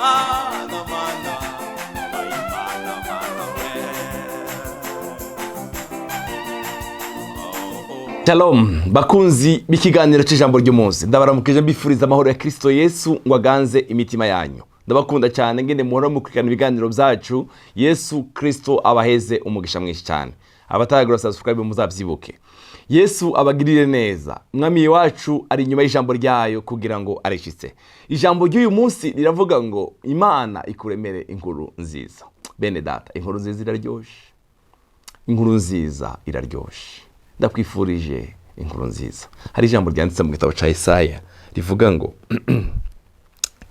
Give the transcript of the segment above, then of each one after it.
Mana, mana, wabaye Imana, mana we. Oh, oh. Shalom bakunzi b'ikiganiro cy'ijambo ry'umunsi, ndabaramukije, mbifuriza amahoro ya Kristo Yesu ngo aganze imitima yanyu. Ndabakunda cyane ngene muhora mukurikirana ibiganiro byacu. Yesu Kristo abaheze umugisha mwinshi cyane. Abataragura subscribe muzabyibuke. Yesu abagirire neza. Umwami wacu ari inyuma y'ijambo ryayo kugira ngo arishitse. Ijambo ry'uyu munsi riravuga ngo Imana ikuremere inkuru nziza. Bene data, inkuru nziza iraryoshe, inkuru nziza iraryoshe. Ndakwifurije inkuru nziza. Hari ijambo ryanditse mu gitabo cya Isaya rivuga ngo,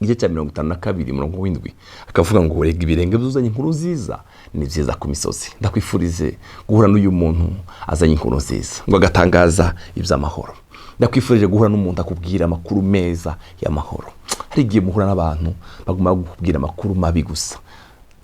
igice cya 52 umurongo w'indwi, akavuga ngo: "Rega ibirenge byuzanye inkuru nziza ni byiza ku misozi." Ndakwifurize guhura n'uyu muntu azanye inkuru nziza, ngo agatangaza iby'amahoro. Ndakwifurije guhura n'umuntu akubwira amakuru meza y'amahoro. Hari igihe muhura n'abantu baguma kukubwira amakuru mabi gusa.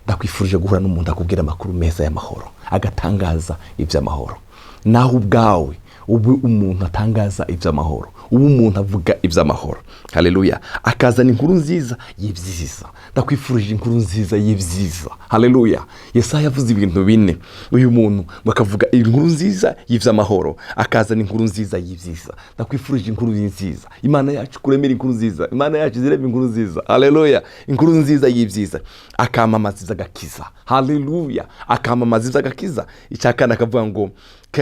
Ndakwifurije guhura n'umuntu akubwira amakuru meza y'amahoro, agatangaza iby'amahoro. Nawe ubwawe ubu umuntu atangaza iby'amahoro, ubu umuntu avuga iby'amahoro. Haleluya! Akazana inkuru nziza y'ibyiza. Ndakwifurije inkuru nziza y'ibyiza. Haleluya! Yesaya yavuze ibintu bine. Uyu muntu ngo akavuga inkuru nziza y'iby'amahoro, akazana inkuru nziza y'ibyiza. Ndakwifurije inkuru nziza. Imana yacu kuremera inkuru nziza. Imana yacu izirema inkuru nziza. Haleluya! Inkuru nziza y'ibyiza, akamamaza iby'agakiza. Haleluya! Akamamaza iby'agakiza. Icya kane akavuga ngo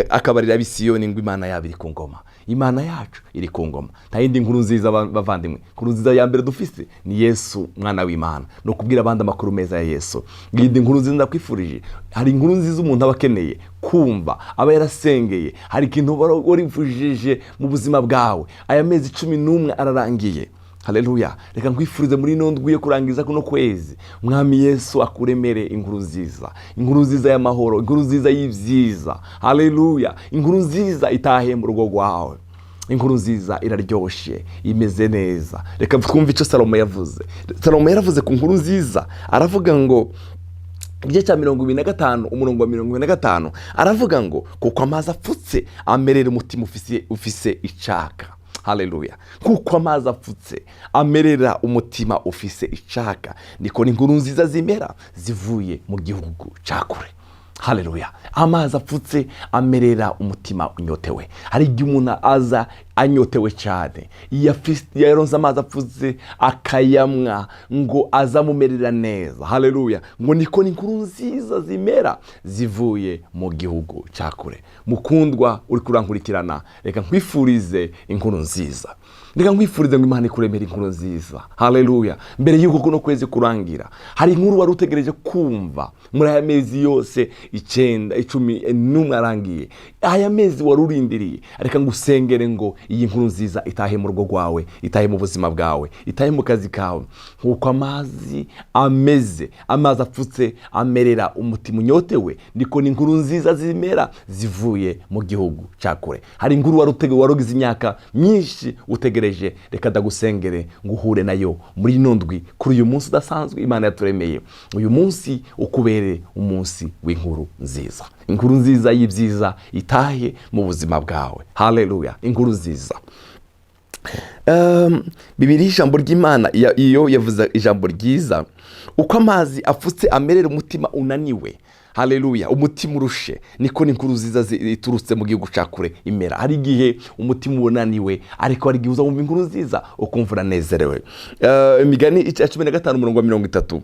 akabarira ab'Isiyoni ngo Imana yabo iri ku ngoma. Imana yacu iri ku ngoma. Nta yindi nkuru nziza, bavandimwe. Inkuru nziza ya mbere dufise ni Yesu mwana w'Imana, ni ukubwira abandi amakuru meza ya Yesu. Ngiyi inkuru nziza ndakwifurije. Hari inkuru nziza umuntu aba akeneye kumva, aba yarasengeye. Hari ikintu warifujije mu buzima bwawe. Aya mezi 11 ararangiye. Haleluya! Reka nkwifurize muri ino ndwi yo kurangiza kuno kwezi, Mwami Yesu akuremere inkuru nziza, inkuru nziza y'amahoro, inkuru nziza y'ibyiza. Haleluya! Inkuru nziza itahe mu rugo rwawe. Inkuru nziza iraryoshe, imeze neza. Reka twumve icyo Salomo yavuze. Salomo yaravuze ku nkuru nziza, aravuga ngo, igice cya 25 umurongo wa 25, aravuga ngo: "Kuko amazi apfutse amerera umutima ufise icaka." Haleluya! Kuko amazi apfutse amerera umutima ufise icaka, niko n'inkuru nziza zimera zivuye mu gihugu cya kure. Haleluya! Amazi apfutse amerera umutima unyotewe. Hari igihe umuntu aza anyotewe cyane, iyo yaronse amazi apfutse akayamwa, ngo azamumerera neza. Haleluya! Ngo niko n'inkuru nziza zimera zivuye mu gihugu cya kure. Mukundwa uri kurankurikirana, reka nkwifurize inkuru nziza. Reka nkwifurize ngo Imana ikuremere inkuru nziza. Haleluya! Mbere y'uko kuno kwezi kurangira, hari inkuru wari utegereje kumva muri aya mezi yose 9, 11 arangiye. Aya mezi wari urindiriye, reka ngusengere ngo iyi nkuru nziza itahe mu rugo rwawe, itahe mu buzima bwawe, itahe mu kazi kawe. Nk'uko amazi ameze, amazi apfutse amerera umutima unyotewe, niko n'inkuru nziza zimera zivuye mu gihugu cya kure. Hari inkuru wari ugize imyaka myinshi utegereje. Reka ndagusengere ngo uhure nayo muri ino ndwi, kuri uyu munsi udasanzwe Imana yaturemeye. Uyu munsi ukubere umunsi w'inkuru nziza, inkuru nziza y'ibyiza itahe mu buzima bwawe. Haleluya! Inkuru nziza. Bibiliya, ijambo ry'Imana, iyo yavuze ijambo ryiza: "Uko amazi afutse amerera umutima unaniwe," haleluya, umutima urushe, niko n'inkuru nziza iturutse mu gihugu cya kure imera. Hari igihe umutima unaniwe, ariko hari igihe uza wumva inkuru nziza ukumva uranezerewe. Imigani ica 15 umurongo wa 30: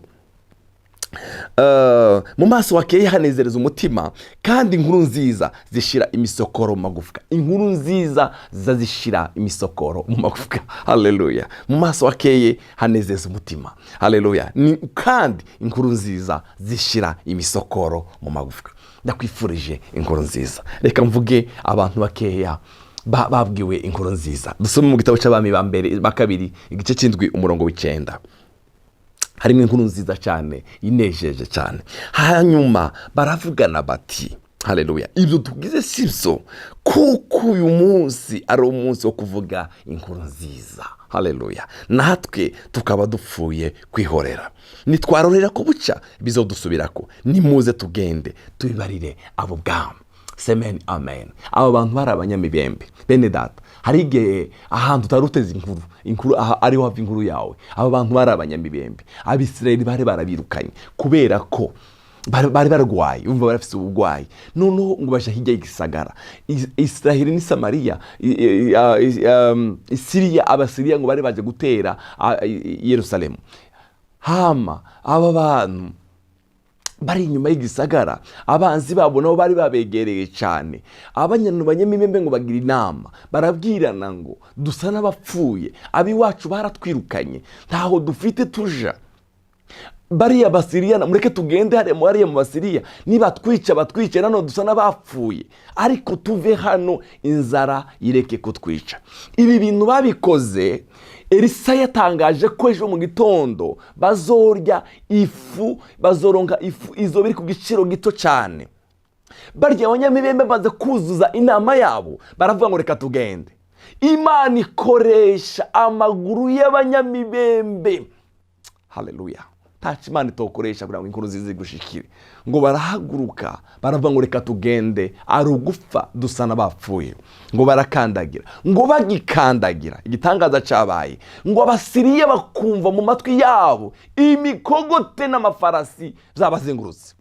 "Mu maso hakeye hanezereza umutima, kandi inkuru nziza zishira imisokoro mu magufwa." Inkuru nziza ziza zishira imisokoro mu magufwa. Haleluya! Mu maso hakeye hanezeza umutima. Haleluya! Kandi inkuru nziza zishira imisokoro mu magufwa. Ndakwifurije inkuru nziza. Reka mvuge abantu bakeya babwiwe inkuru nziza. Dusome mu gitabo cy'Abami ba mbere ba kabiri, igice cy'indwi, umurongo w'icenda. Harimo inkuru nziza cyane inejeje cyane. Hanyuma baravugana bati: "Haleluya, ibyo tugize si byo, kuko uyu munsi ari umunsi wo kuvuga inkuru nziza. Haleluya! Natwe tukaba dupfuye kwihorera. Nitwarorera ko bucya bizodusubirako. Nimuze tugende tubibarire abo bwami." Semeni amen. Aba bantu bari abanyamibembe. Bene data, hari igihe ahantu utari uteze inkuru, inkuru aha ariho hava inkuru yawe. Aba bantu bari abanyamibembe. Abisirayeli bari barabirukanye kubera ko bari barwaye, umva barafise uburwayi. Noneho ngo baja hirya y'igisagara. Israheli ni Samariya, Siriya, Abasiriya ngo bari baje gutera Yerusalemu. Hama aba bantu bari inyuma y'igisagara, abanzi babo nabo bari babegereye cyane. Abanyanu banyamibembe ngo bagira inama, barabwirana ngo dusa n'abapfuye, ab'iwacu baratwirukanye, ntaho dufite tuja. Bariya Basiriya, mureke tugende hariya mu Basiriya, nibatwica batwice, nano dusa n'abapfuye, ariko tuve hano, inzara ireke kutwica. Ibi bintu babikoze Elisa yatangaje ko ejo mu gitondo bazorya ifu, bazoronka ifu izo biri ku giciro gito cyane. Barya abanyamibembe bamaze kuzuza inama yabo, baravuga ngo reka tugende. Imana ikoresha amaguru y'abanyamibembe. Haleluya! Ntaco Imana itokoresha kugira ngo inkuru nziza igushikire. Ngo barahaguruka, baravuga ngo reka tugende, ari ugufa dusa n'abapfuye. Ngo barakandagira, ngo bagikandagira igitangaza cabaye, ngo Abasiriya bakumva mu matwi yabo imikogote n'amafarasi byabazengurutse.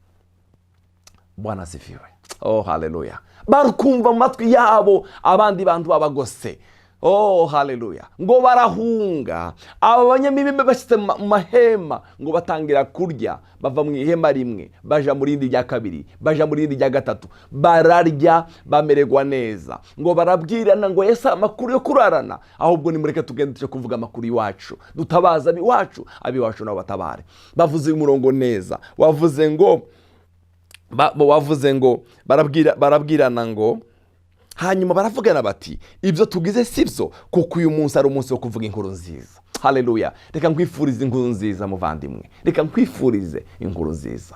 Bwana asifiwe! Oh haleluya! Bakumva mu matwi yabo abandi bantu babagose. Oh haleluya! Ngo barahunga. Aba banyamibembe bashyitse mu mahema, ngo batangira kurya, bava mu ihema rimwe baja mu rindi rya kabiri, baja mu rindi rya gatatu, bararya bamererwa neza. Ngo barabwirana ngo ese amakuru yo kurarana, ahubwo nimureke tugende tuje kuvuga amakuru iwacu, dutabaza abiwacu, abiwacu nabo batabare. Bavuze uyu murongo neza, wavuze ngo wavuze ngo barabwirana ngo hanyuma baravugana bati ibyo tugize si byo, kuko uyu munsi ari umunsi wo kuvuga inkuru nziza. Haleluya! Reka nkwifurize inkuru nziza, muvandimwe, reka nkwifurize inkuru nziza,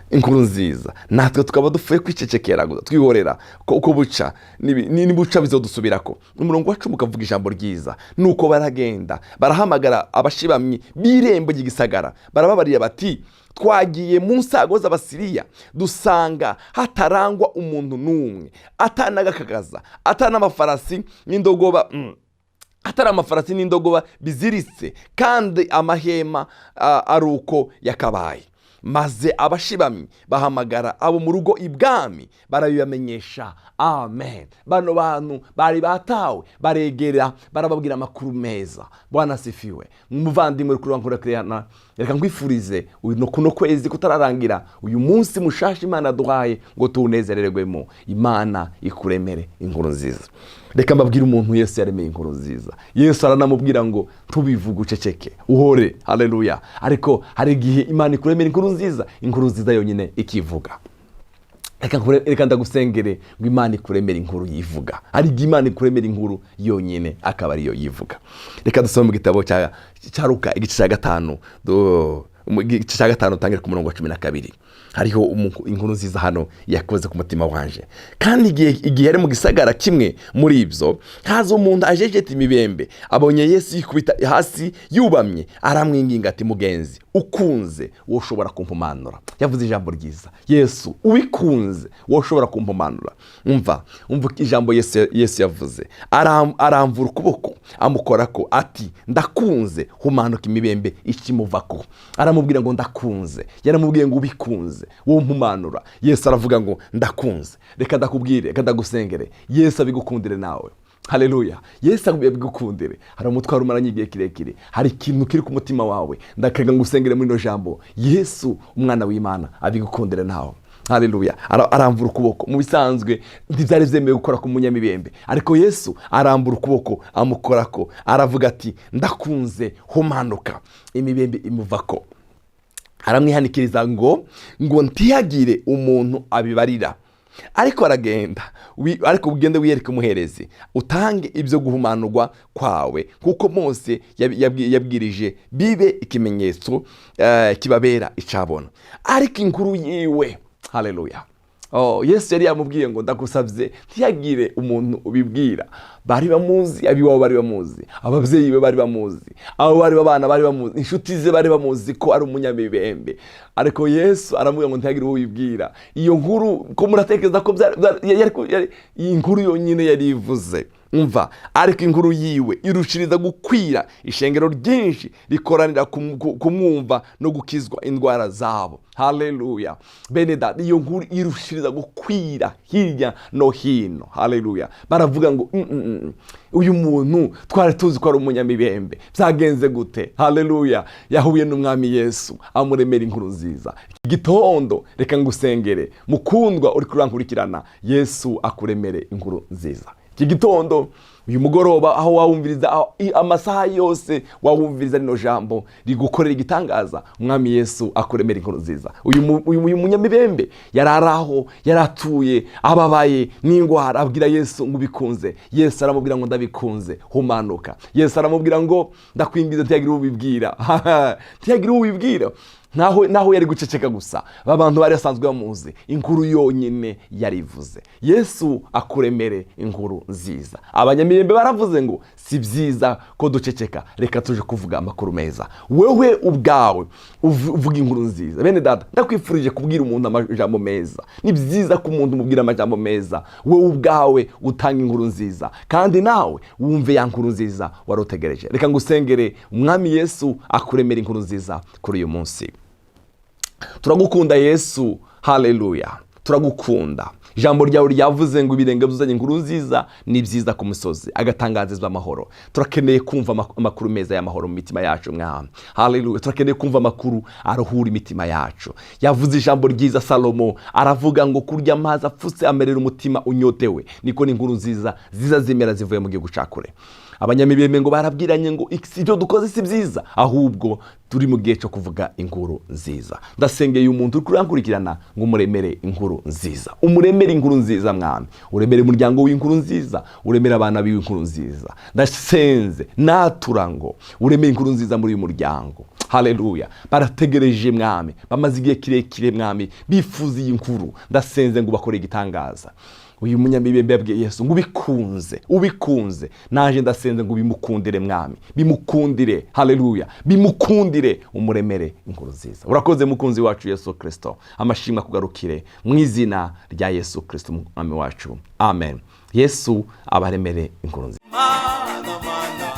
inkuru nziza. Natwe tukaba dupfuye kwicecekera gusa, twihorera ko uko buca nibuca bizodusubirako. Umurongo wacu mukavuga ijambo ryiza. Nuko baragenda, barahamagara abashibamyi b'irembo ry'igisagara, barababarira bati twagiye mu nsago z'Abasiriya, dusanga hatarangwa umuntu n'umwe, atanagakagaza, atanamafarasi n'indogoba, atari amafarasi n'indogoba biziritse, kandi amahema ari uko yakabaye. Maze abashibamyi bahamagara abo mu rugo ibwami, barabibamenyesha. Amen. Bano bantu bari batawe, baregera, barababwira amakuru meza. Bwana asifiwe! Umuvandimwe uri kuri kiriyana, reka nkwifurize uyu kuno kwezi kutararangira, uyu munsi mushasha Imana duhaye ngo tuwunezererwemo, Imana ikuremere inkuru nziza. Reka mbabwire umuntu Yesu yaremeye inkuru nziza. Yesu aranamubwira ngo tubivuge uceceke uhore. Haleluya! Ariko hari igihe Imana ikuremera inkuru nziza, inkuru nziza yonyine ikivuga. Reka ndagusengere ngo Imana ikuremere inkuru yivuga. Hari igihe Imana ikuremera inkuru yonyine akaba ariyo yivuga. Reka dusome mu gitabo cya Luka, igice cya gatanu, igice cya gatanu, utangire ku murongo wa 12. Hariho inkuru nziza hano yakoze ku mutima wanje. Kandi igihe yari mu gisagara kimwe muri ibyo, haza umuntu ajejeta imibembe, abonye Yesu yikubita hasi yubamye, aramwinginga ati mugenzi, ukunze woshobora kumpumanura. Yavuze ijambo ryiza: Yesu, ubikunze woshobora kumpumanura. Umva ijambo Yesu yavuze. Aramvura ukuboko, amukorako, ati ndakunze, humanuka. Imibembe ikimuvako. Aramubwira ngo ndakunze. Yaramubwiye ngo ubikunze wumpumanura. Yesu aravuga ngo ndakunze. Reka ndakubwire, reka ndagusengere, Yesu abigukundire nawe. Haleluya! Yesu abigukundire. Hari umutwaro umaranye igihe kirekire, hari ikintu kiri ku mutima wawe, ndakega ngo usengere muri ino jambo, Yesu umwana w'Imana abigukundire nawe. Haleluya! Aramvura ukuboko. Mu bisanzwe ntibyari byemewe gukora ku munyamibembe, ariko Yesu arambura ukuboko, amukorako, aravuga ati ndakunze, humanuka. Imibembe imuvako. Aramwihanikiriza ngo ntihagire umuntu abibarira, ariko aragenda, ariko ugende wiyereke umuherezi, utange ibyo guhumanurwa kwawe kuko Mose yabwirije, bibe ikimenyetso kibabera icabona. Ariko inkuru yiwe, haleluya, Oh, Yesu yari yamubwiye ngo ndagusabye ntiyagire umuntu ubibwira. Bari bamuzi, abiwabo bari bamuzi, ababyeyi be bari bamuzi, abo bari babana bari bamuzi, inshuti ze bari bamuzi ko ari umunyamibembe. Ariko Yesu aramubwira ngo ntiyagire uwo ubibwira. Iyo nkuru ko muratekereza ko iyi nkuru yonyine yari ivuze. Umva, ariko inkuru yiwe irushiriza gukwira, ishengero ryinshi rikoranira kumwumva no gukizwa indwara zabo. Haleluya! Bene data, iyo nkuru irushiriza gukwira hirya no hino. Haleluya! Baravuga ngo uyu muntu twari tuzi ko ari umunyamibembe, byagenze gute? Haleluya! Yahuye n'umwami Yesu, amuremera inkuru nziza. Iki gitondo reka ngusengere, mukundwa uri kurankurikirana, Yesu akuremere inkuru nziza iki gitondo, uyu mugoroba, aho wawumviriza, amasaha yose wawumviriza rino jambo rigukorera igitangaza. Umwami Yesu akuremera inkuru nziza. Uyu munyamibembe yari ari aho yari atuye, ababaye n'indwara, abwira Yesu ngo ubikunze. Yesu aramubwira ngo ndabikunze, humanuka. Yesu aramubwira ngo ndakwingiza ntiyagira ubibwira, ntiyagira ubibwira. Naho yari guceceka gusa, ba bantu bari basanzwe bamuzi, inkuru yonyine yarivuze. Yesu akuremere inkuru nziza. Abanyamibembe baravuze ngo si byiza ko duceceka, reka tuje kuvuga amakuru meza. Wewe ubwawe uvuga inkuru nziza. Bene data, ndakwifurije kubwira umuntu amajambo meza. Ni byiza ko umuntu umubwira amajambo meza. Wowe ubwawe utanga inkuru nziza, kandi nawe wumve ya nkuru nziza wari utegereje. Reka ngusengere, umwami Yesu akuremera inkuru nziza kuri uyu munsi. Turagukunda Yesu, haleluya, turagukunda. Ijambo ryawe ryavuze ngo ibirenge byuzanye inkuru nziza ni byiza ku musozi, agatangazizwa amahoro. Turakeneye kumva amakuru meza y'amahoro mu mitima yacu, mwami. Haleluya! Turakeneye kumva amakuru aruhura imitima yacu. Yavuze ijambo ryiza Salomo, aravuga ngo kurya amazi apfutse amerera umutima unyotewe, niko n'inkuru nziza ziza zimera zivuye mu gihugu cya kure. Abanyamibembe ngo barabwiranye ngo ibyo dukoze si byiza, ahubwo turi mu gihe cyo kuvuga inkuru nziza. Ndasengeye umuntu uri kurankurikirana ngo umuremere inkuru nziza, umuremere inkuru nziza mwami, uremere umuryango w'inkuru nziza, uremere abana b'inkuru nziza. Ndasenze natura ngo uremere inkuru nziza muri uyu muryango. Haleluya! Barategereje mwami, bamaze igihe kirekire mwami bifuza iyi nkuru. Ndasenze ngo bakore igitangaza. Uyu munyamibembe yabwiye Yesu ngo ubikunze, ubikunze. Naje ndasenze ngo bimukundire mwami, bimukundire. Haleluya! Bimukundire, umuremere inkuru nziza. Urakoze mukunzi wacu Yesu Kirisito, amashimwe akugarukire mu izina rya Yesu Kirisito umwami wacu, amen. Yesu abaremere inkuru nziza. Mana, mana.